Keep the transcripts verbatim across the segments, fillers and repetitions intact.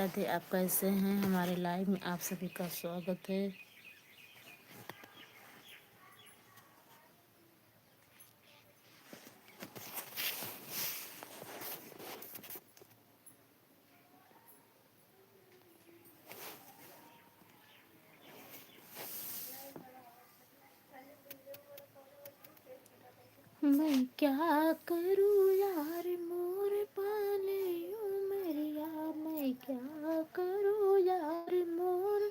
राधे, आप कैसे हैं? हमारे लाइव में आप सभी का स्वागत है। मैं क्या करूँ यार, मोर बाली उमरिया, मैं क्या करूँ यार, मोर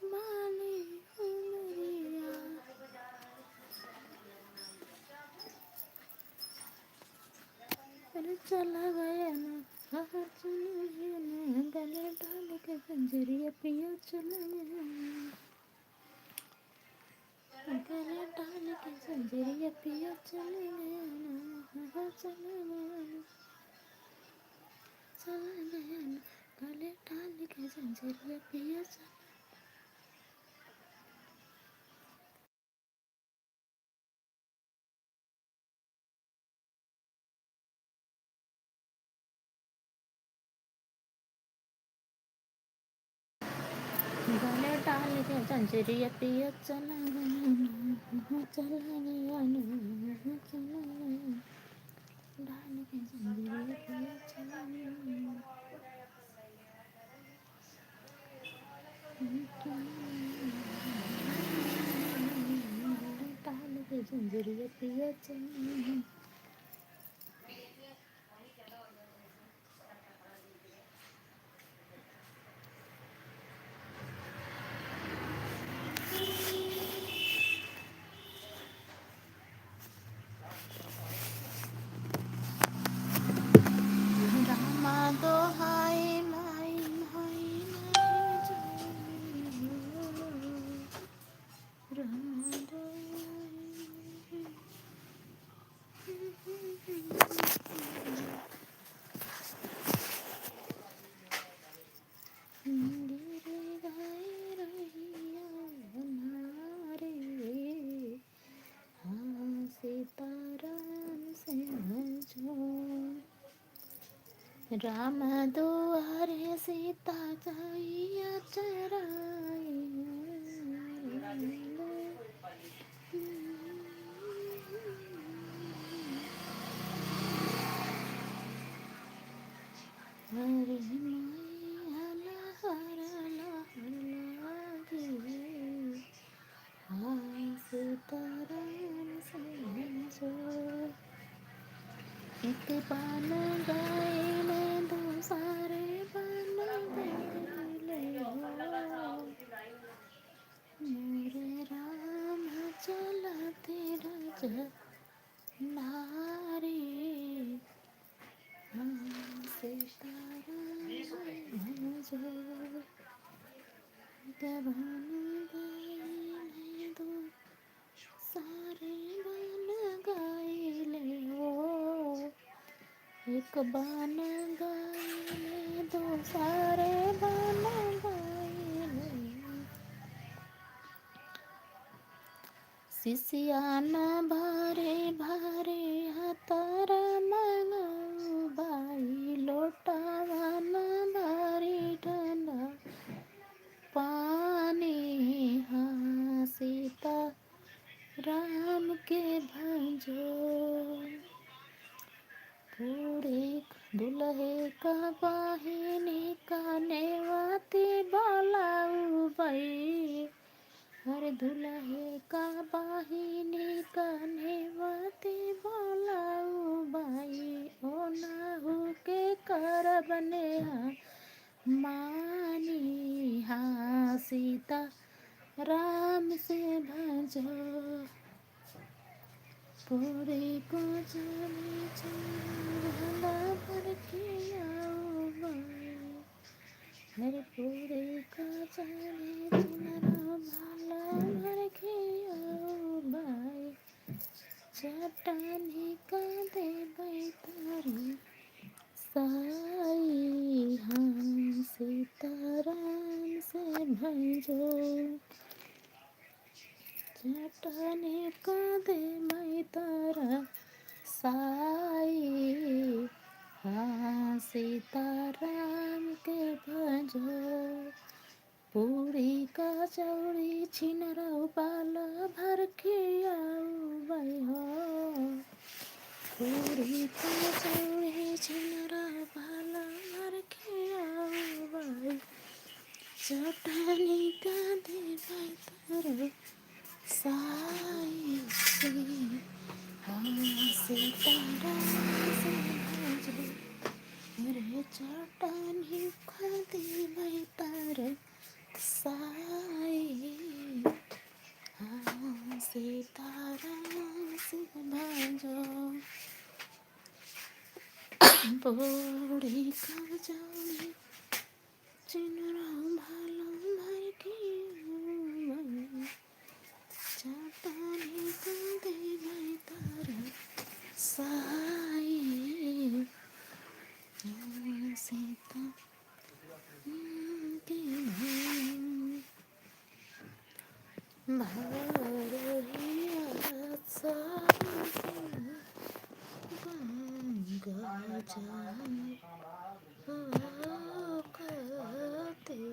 बाली उमरिया। अरे चला गया ना, हाँ, चला गया ना, गले डाल के जंजीरिया पिया चला गया ना। गले डाल के जंजीरिया पिया चला गया ना, हाँ, चला गया ना, चला गया ना, गले डाल के जंजीरिया पिया चला। गले डाल के जंजीरिया पिया चला गया ना, चला गया ना, चला गया ना। डाल के जंजीरिया पिया चला गया ना। डाल के जंजीरिया पिया चला गया ना। रामा दोहाई माई, माई, माई जो। रामा दोहाई। गिर गए रहिया नारे, हाँ, सीताराम से भजो। राम दुआरे सीता जाइया चराई। अरे माई हला हरला हरला गे। हाँ, सीताराम से जो। एक बान गाइले, दूसरे बान गाइले हो। मोरे राम चलते राजा नारी। हाँ, सीताराम जो। एक बान गाइले, दूसरे बान गाइले हो। एक बान गाइले, दूसरे बान गाइले। सिसिया ना भारे भारे हतारा मंगाऊ बाई, लोटावा ना भारे ठंडा पानी। हाँ, सीता राम के भजो। पूरे दुल्हे का बहिनी का नेवाती बोलाऊ बाई। अरे दुल्हे का बहिनी का नेवाती बोलाऊ बाई। ओ नाहू के करब नेहा मानी। हाँ, सीता राम से भजो। पूरे को जाने चूल्हा भर के आओ बाई। हर पूरे को जाने चूल्हा भाला भर के आओ बाई। चट्टानी का देबै तारी साई, हाँ, सीताराम से भजो। चट्टानी का देबै तारा साई, हाँ, सीताराम के जो पूरी कचौड़ी छिनरौ पाला भर खियाउबै हो। पूरी कचौड़ी छिनरौ पाला भर खियाउबै। चटनी का देबै तर साई से, हाँ, से तारा से भजो। अरे चटनी का देबै तर साई, हाँ, से तारा से भजो। पूरी कचौड़ी छिनरौ पाला भर खियाउबै। चटनी का देबै तर साई, सीता के भरहिया साई गंगा जल खातिर।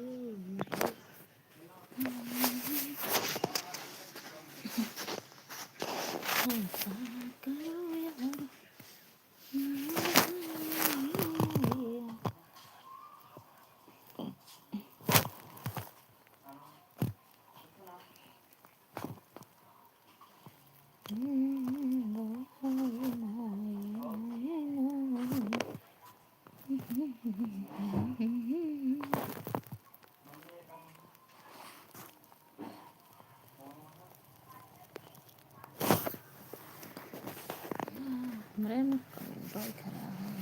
हमरे में कंट्रोल खराब है।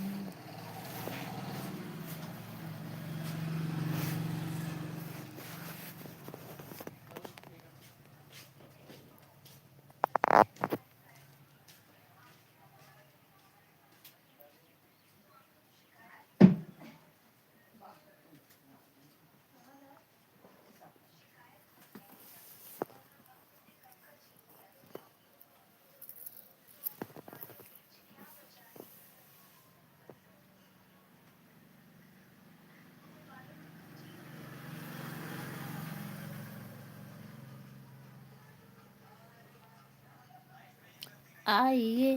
आइए,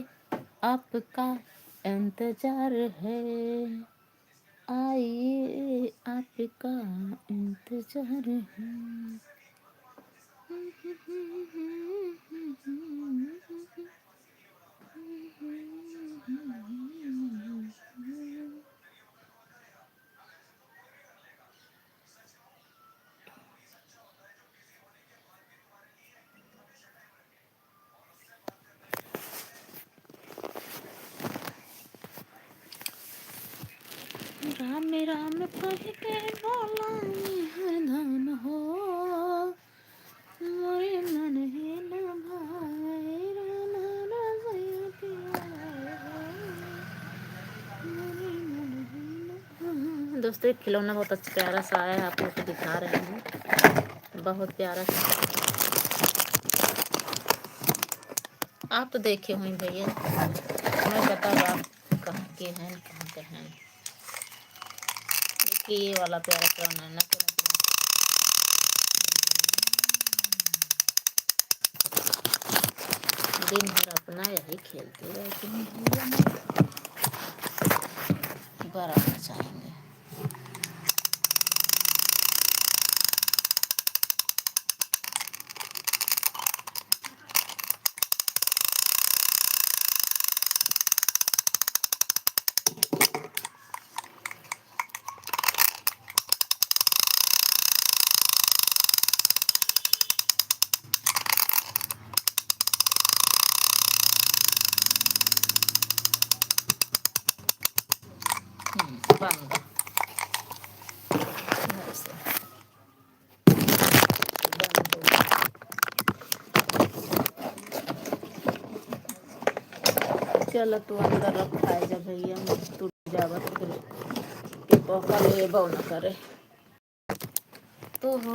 आपका इंतजार है। आइए, आपका इंतजार है। राम राम कह के बोलाई हरदम हो, मोरे मन है ना भाई, राम रसैया पिया हो, मोरे मन है ना। दोस्तों, एक खिलौना बहुत अच्छा प्यारा सा आया है, आप लोग को दिखा रहे हैं, बहुत प्यारा सा। आप तो देखे हुई भैया, मैं बताओ आप कहाँ के हैं, कहाँ के हैं। देखिए ये वाला प्यारा प्यारा नन्ना के नन्ना। दिन भर अपना यही खेलते रहते हैं भैया, बड़ा मचाएंगे। हम्म, बन गया। ऐसे। चलो, तू अंदर रखाए जा भैया, तू जावत फिर के पकड़ लेबो न करे। तो हो।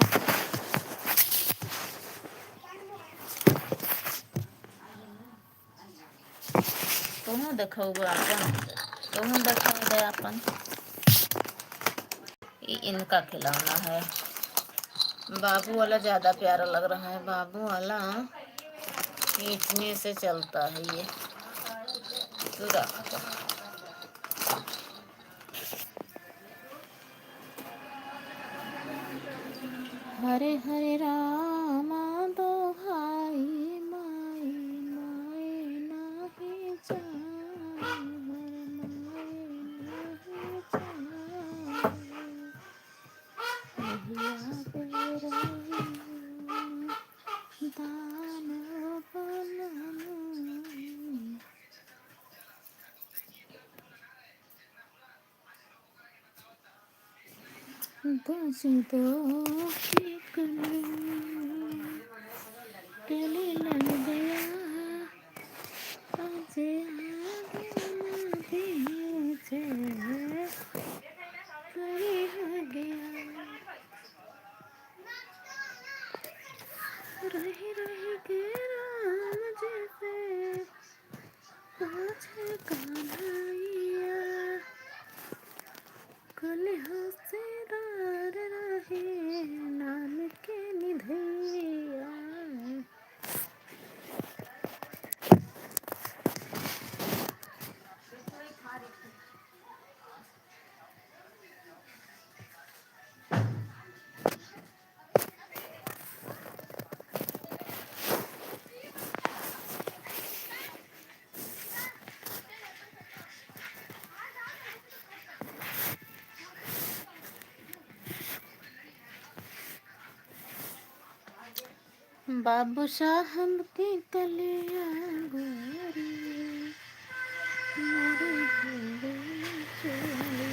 तुहूँ देखउबा आपन, तुहूँ देखउबा आपन। ये इनका खिलौना है। बाबू वाला ज़्यादा प्यारा लग रहा है। बाबू वाला खींचने से चलता है ये। तू रख। हरे हरे राम दोहाई, माई माई नाही जान, हर माई नाही जान। कहिया बेरा दान बनम। दस दो एक गले लग गया, आज आगे ना दीजिए, करी हो गया। रही रही के राम जी से पूछे कन्हैया, कुल होशियार रहे नाम के निधैया। बाबू साहब के कलिया गोरी, मोरे गोरी चोरी।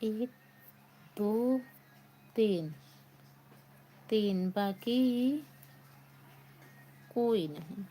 एक, दो, तीन, तीन, बाकी कोई नहीं।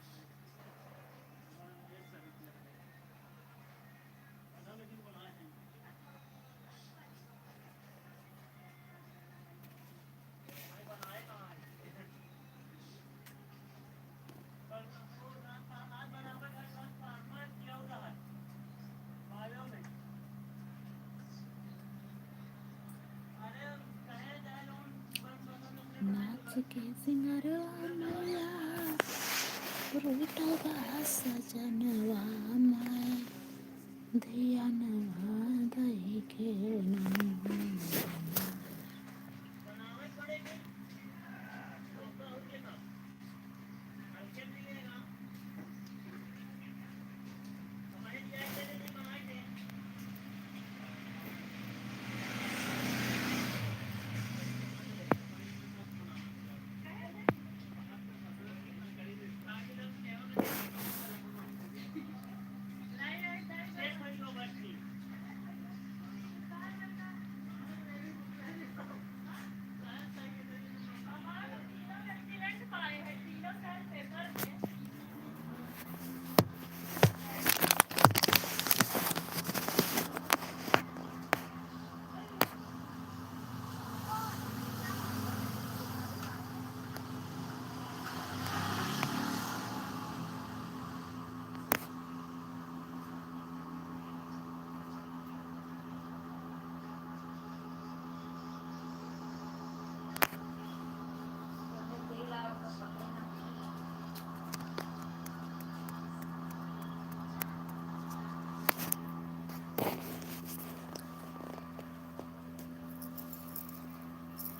नाच के सिंगरवा मैया, रूठल बा सजनवा माई, धियनवा दई के ना।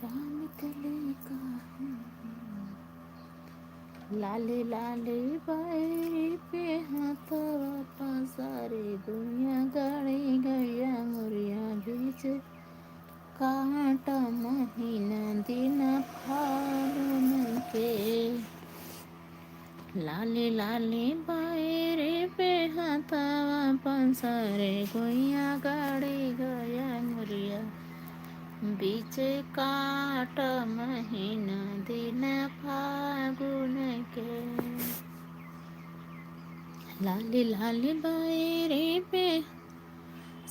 काम कले का। लाले लाले बायरी पे हाथवा पसारे, गुइया गाड़े गइया मुरिया बीच काट महीना दिन फागुन के। लाले लाले बायरे पे हाथवा पसारे, गुइया गाड़े गइया मुरिया बीच काट महीना दिन फागुन के। लाले लाले बायरे पे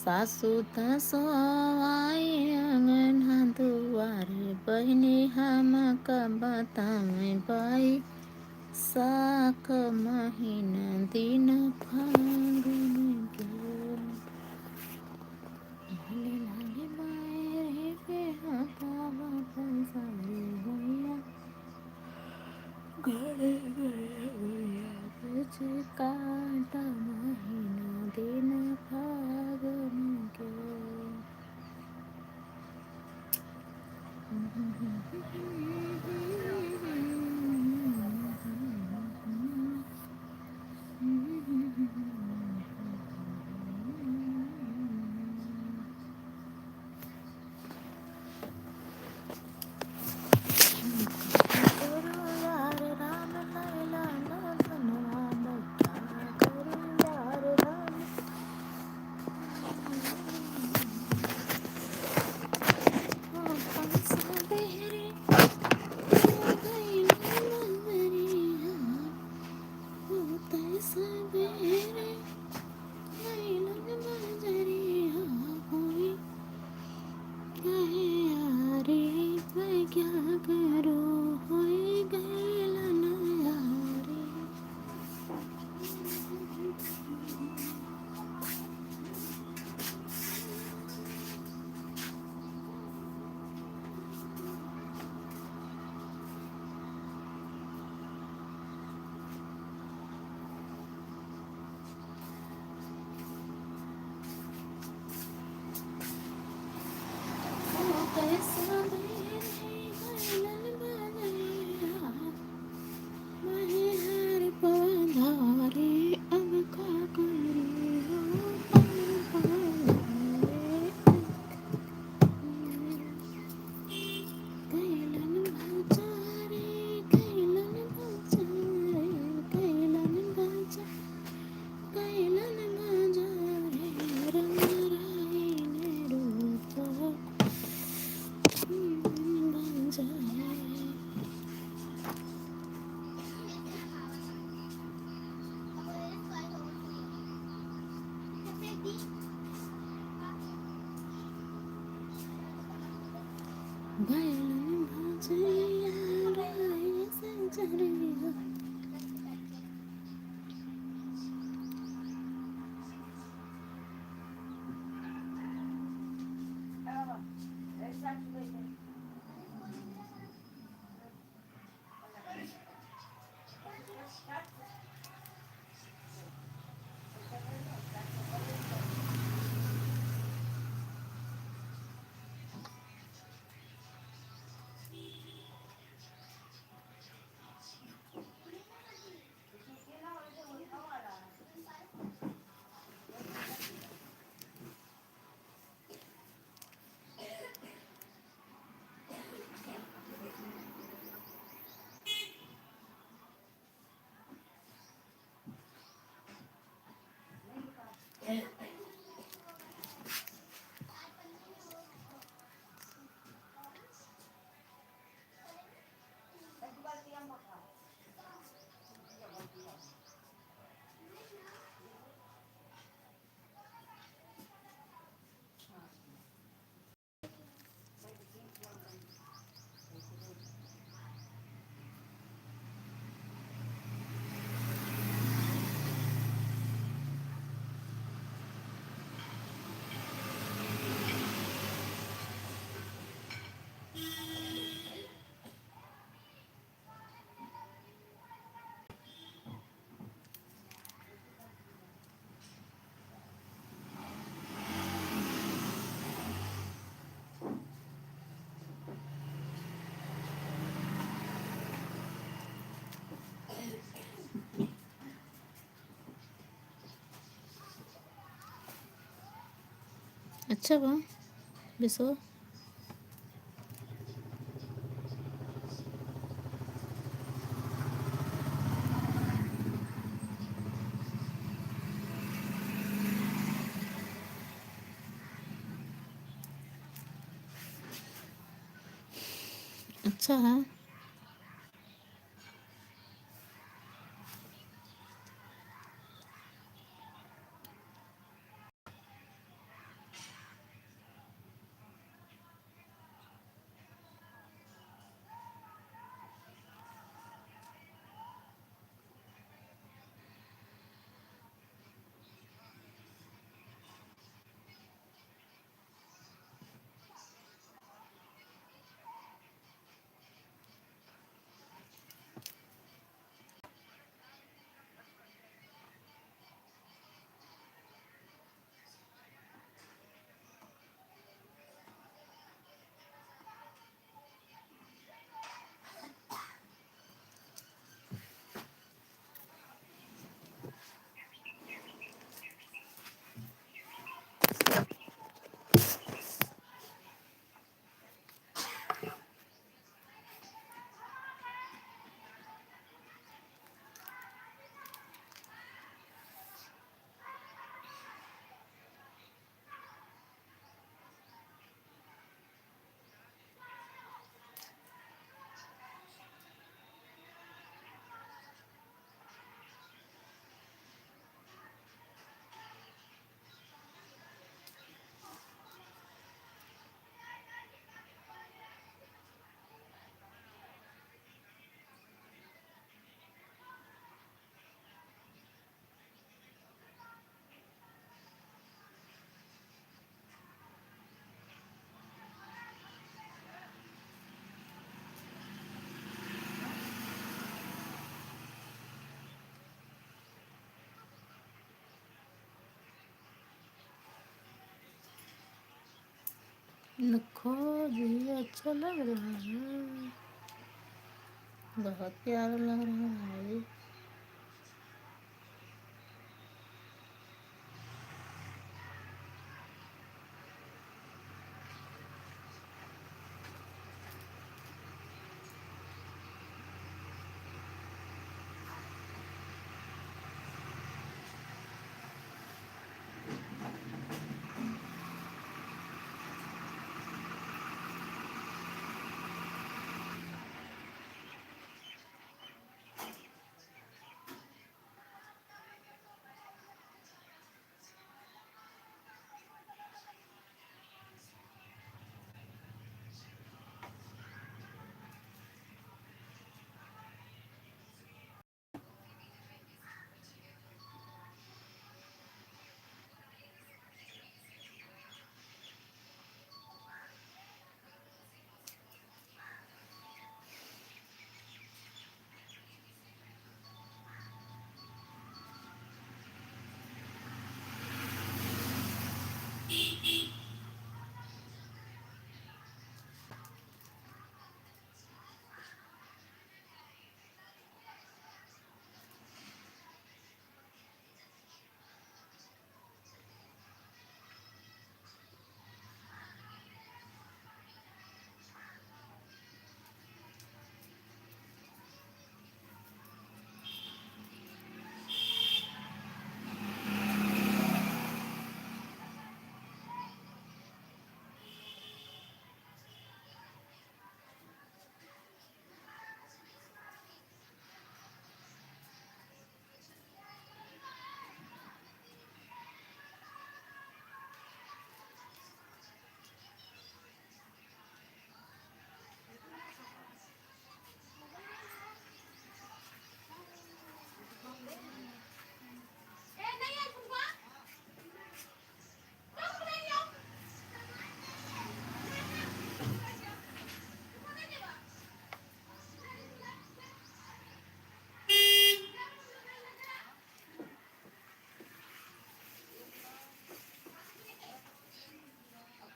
सासु त सोवाए अंगना दुआरे, बहिनी हम का बतावे बाई साख महीना दिन फागुन के। लाले लाले बायरे पे हाथवा पसारे, गुइया गाड़े गइया मुरिया बीच काट महीना दिन फागुन के। अच्छा बा, बिसवा। अच्छा है। नखो जी अच्छा लग रहा है, बहुत प्यारा लग रहा है भाई।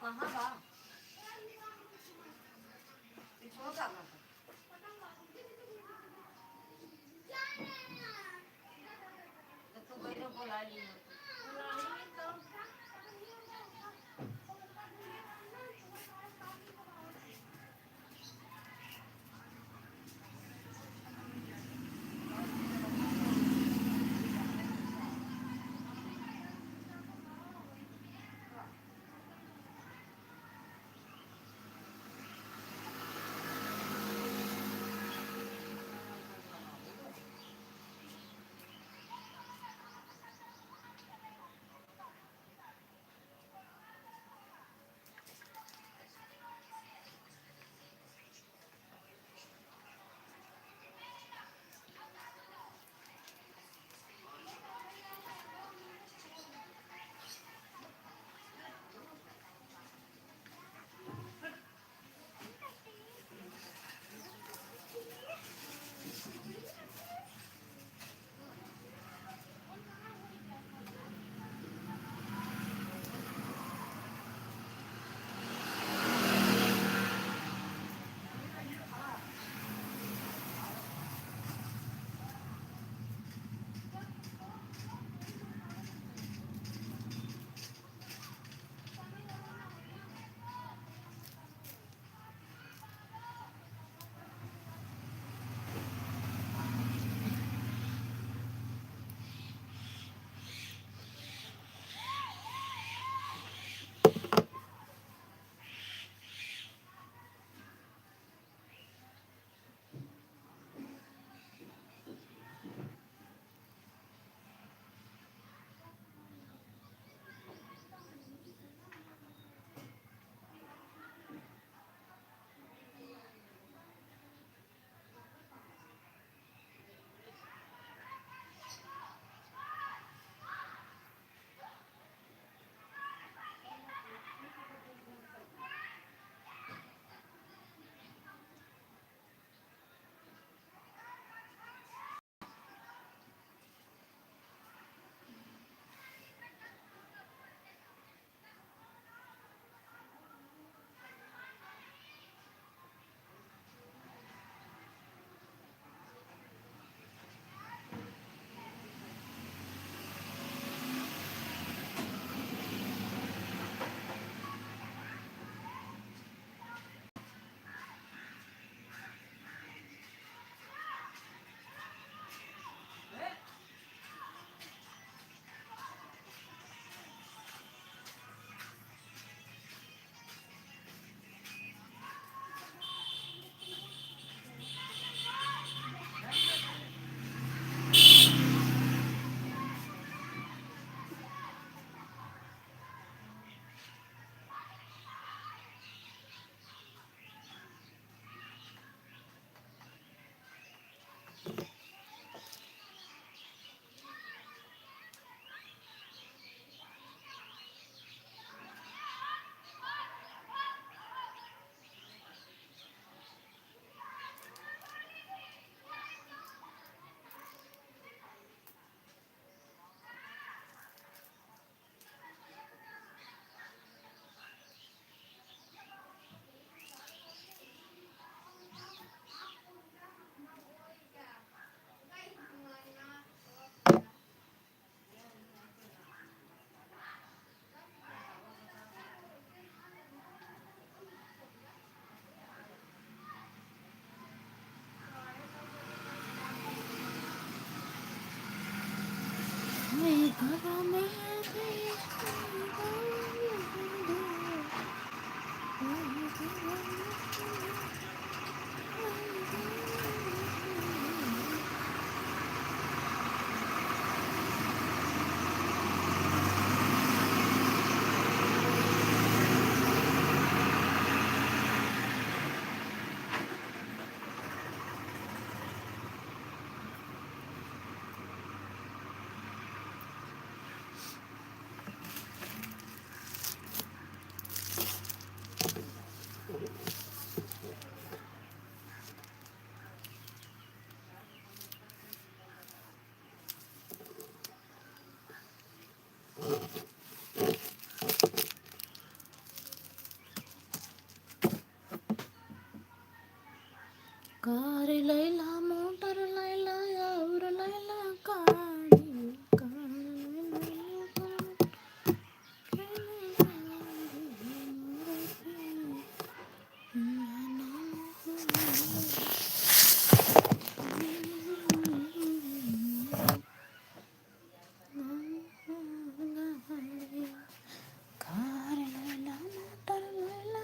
कहाँ बा? पिछुआ का बा? तो तू पहले बोला लियो। कार लैला, मोटर लैला, और लैला गाड़ी, कार लैला, मोटर लैला,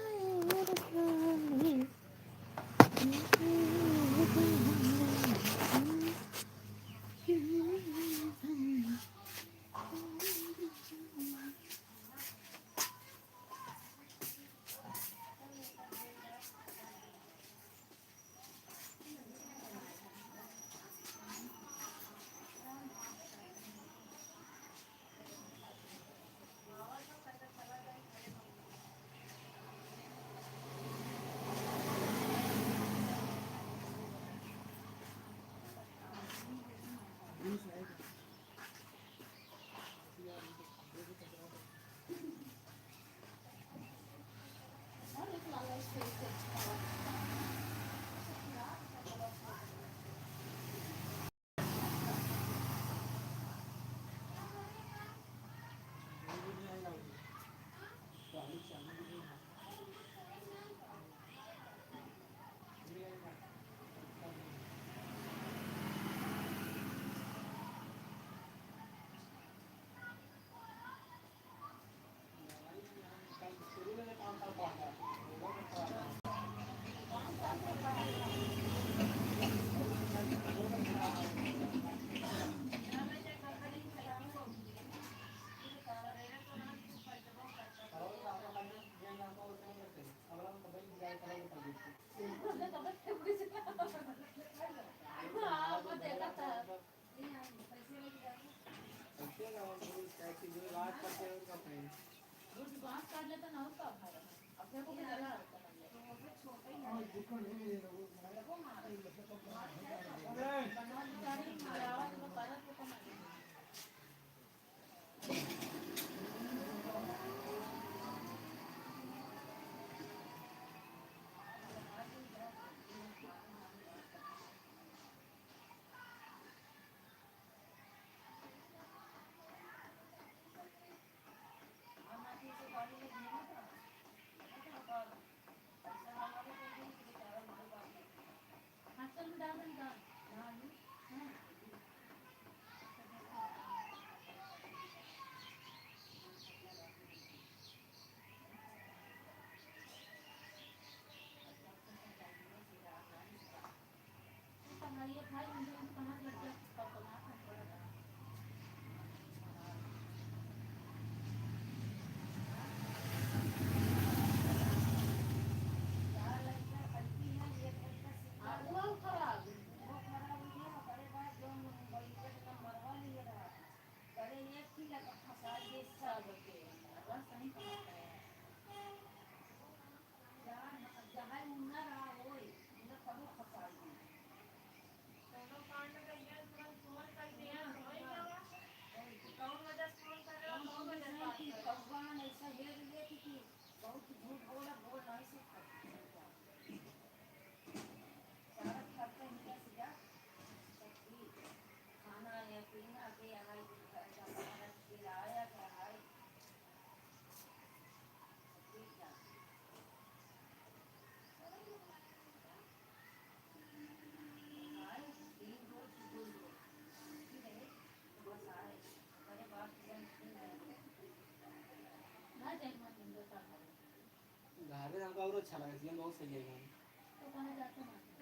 अच्छा लगा, जीवन बहुत सही है गाना।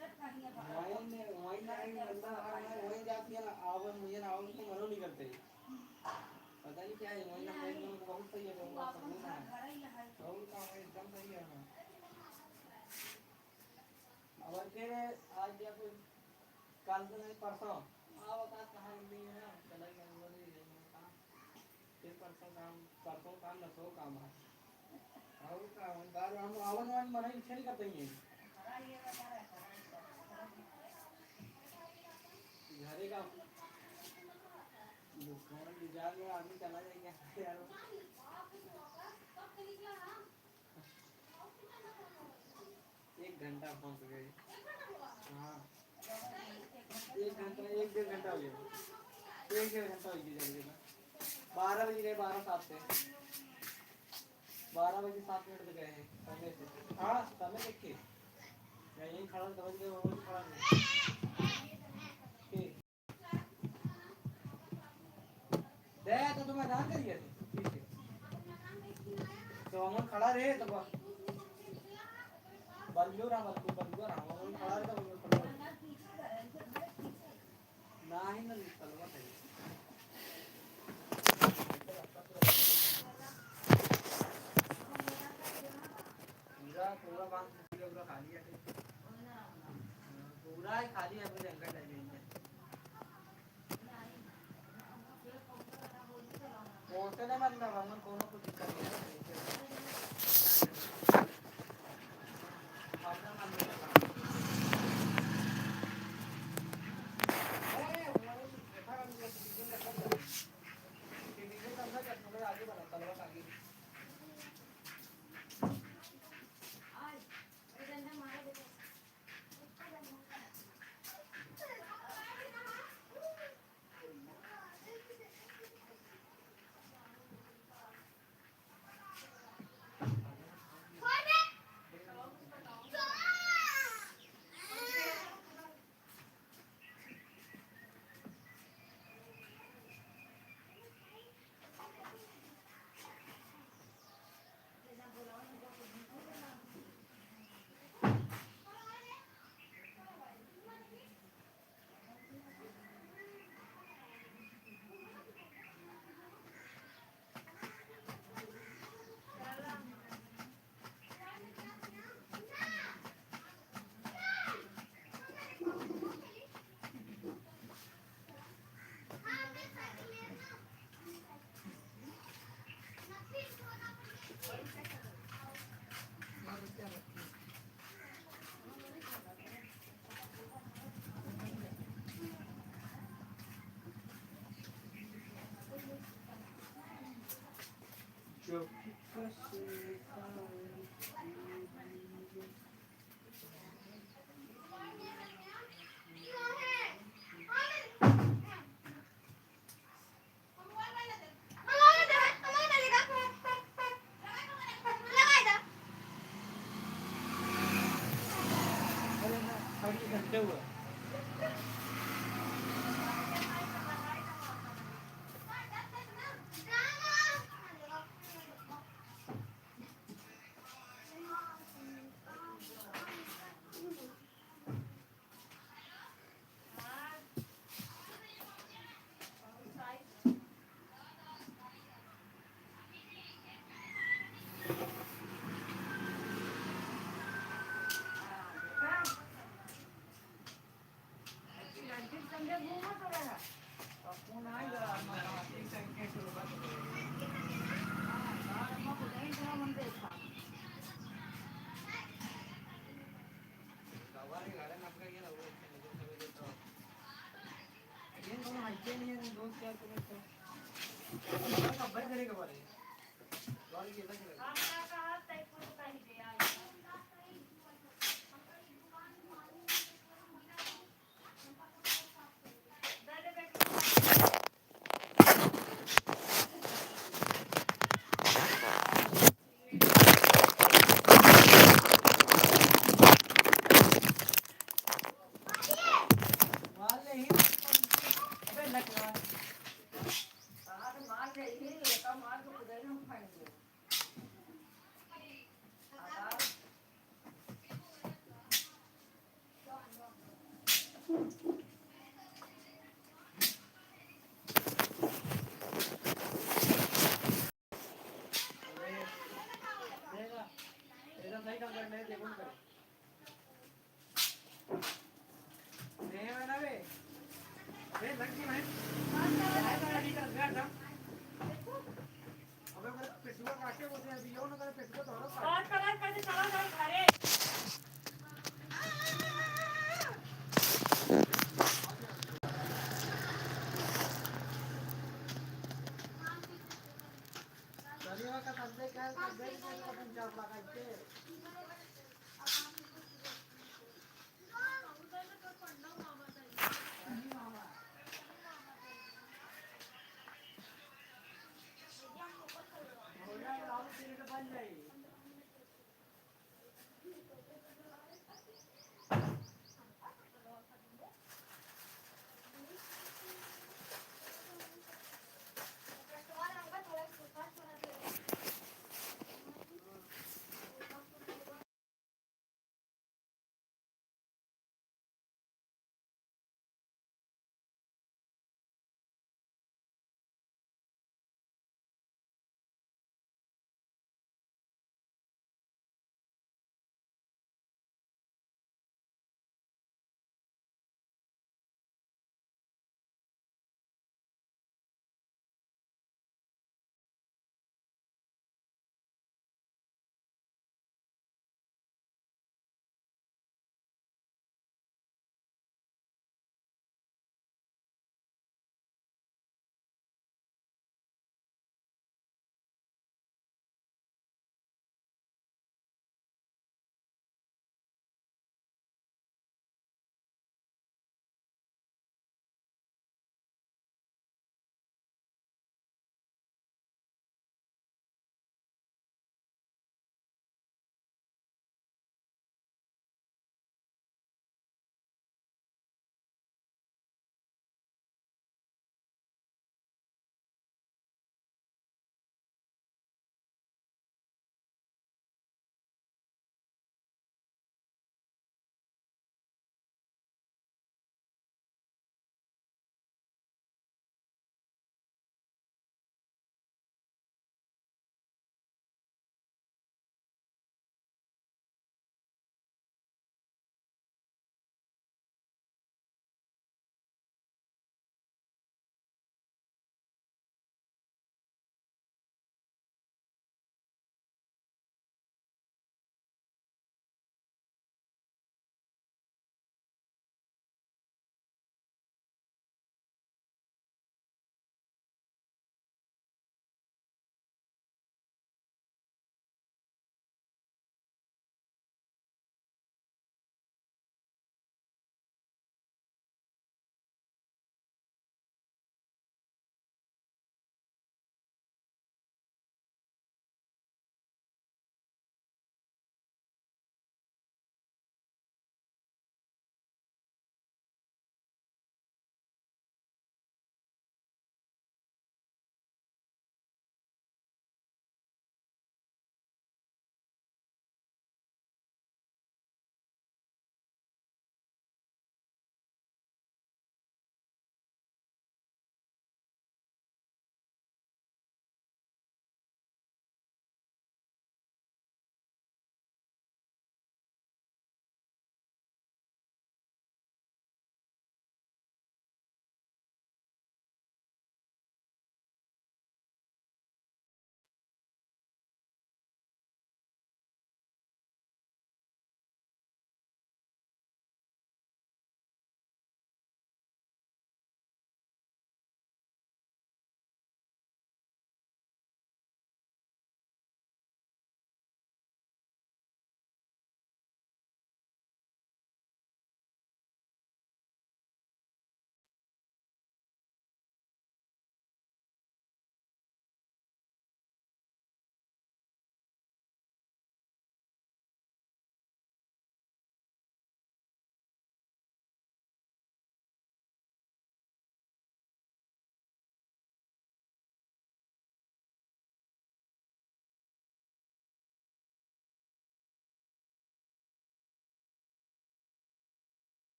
वहीं में, वहीं ना, वहीं ना, वहीं जाती है ना, आवे मुझे ना, आवे मुझे मनो नहीं करते। पता नहीं क्या है, वहीं ना, वहीं ना, बहुत सही है, बहुत सुकून है। और काम है, एकदम सही है। और फिर आज या फिर कल से नहीं, परसों। आओ, बता कहाँ गई है? चला गया, वो नहीं है, वो कहाँ? फिर परसों काम, परसों काम, नसो काम है। और काम, बार हम आवन वान मना इच्छा नहीं करते हैं। घरे का दुकान बाजार में आदमी चला जाएगा यार। एक घंटा फंस गए। हाँ। एक घंटा, एक डेढ़ घंटा हो गया। एक डेढ़ घंटा हो गया जल्दी ना। बारह बज गए, बारह सात पे। बारह बजे सात मिनट पे गए हैं, समय से। हाँ, समय देख के। या यहीं खड़ा, समझ गए, वो खड़ा नहीं। ठीक। दे, तो तुम्हें ना करिए, ठीक है। तो हम खड़ा रहे, तो ब-, बल्लू रहा, बल्लू, बल्लू रहा, हम खड़ा रहे, तो बल्लू खड़ा रहे। ना ही ना निकलवा है। पूरा, पूरा बांध पूरा, पूरा खाली है। पूरा ही खाली है, अभी जंगल है, जंगल। पहुँचने मतलब हमन कोनो कुछ दिक्कत नहीं है।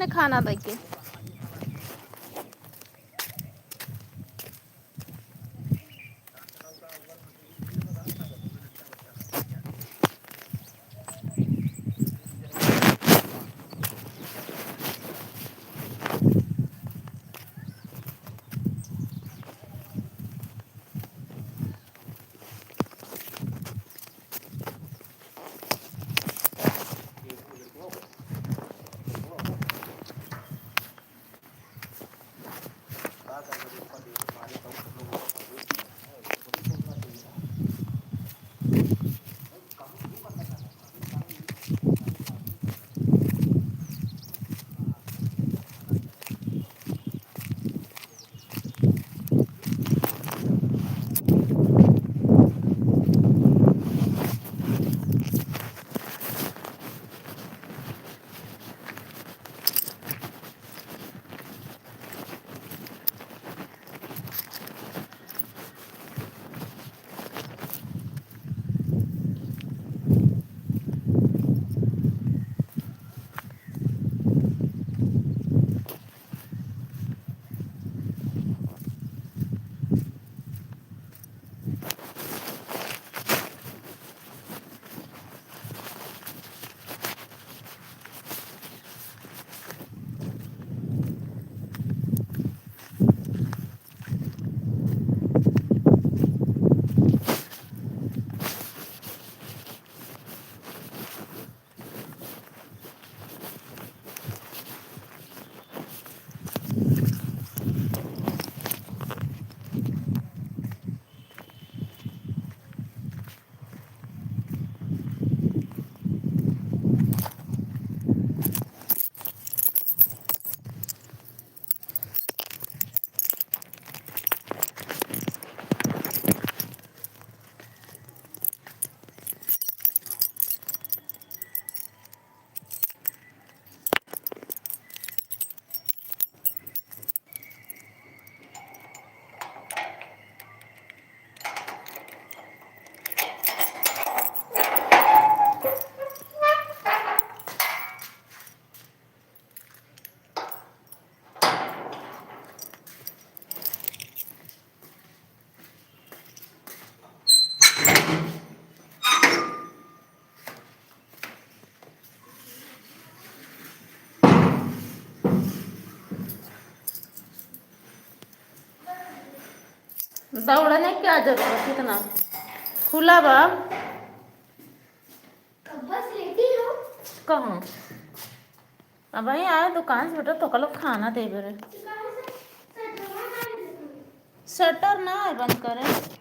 खाना दे के। दौड़ने क्या जरूरत, इतना खुला बा। कहाँ? अब वहीं आए दुकान से बेटा, तो लोग खाना देबे रहे। शटर ना है, बंद करे।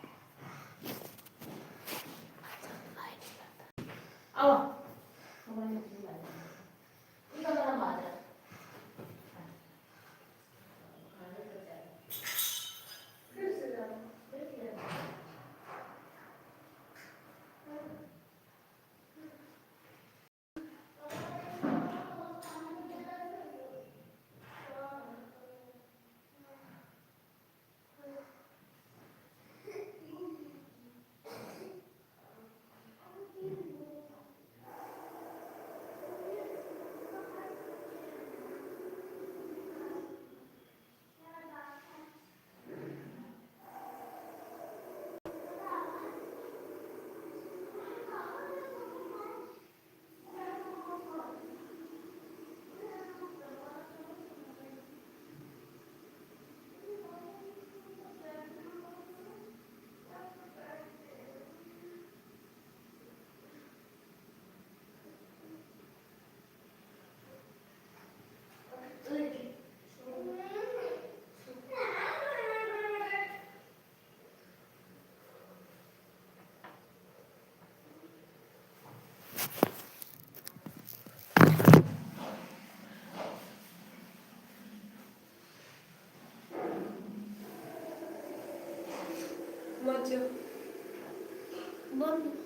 मत जा। बंद।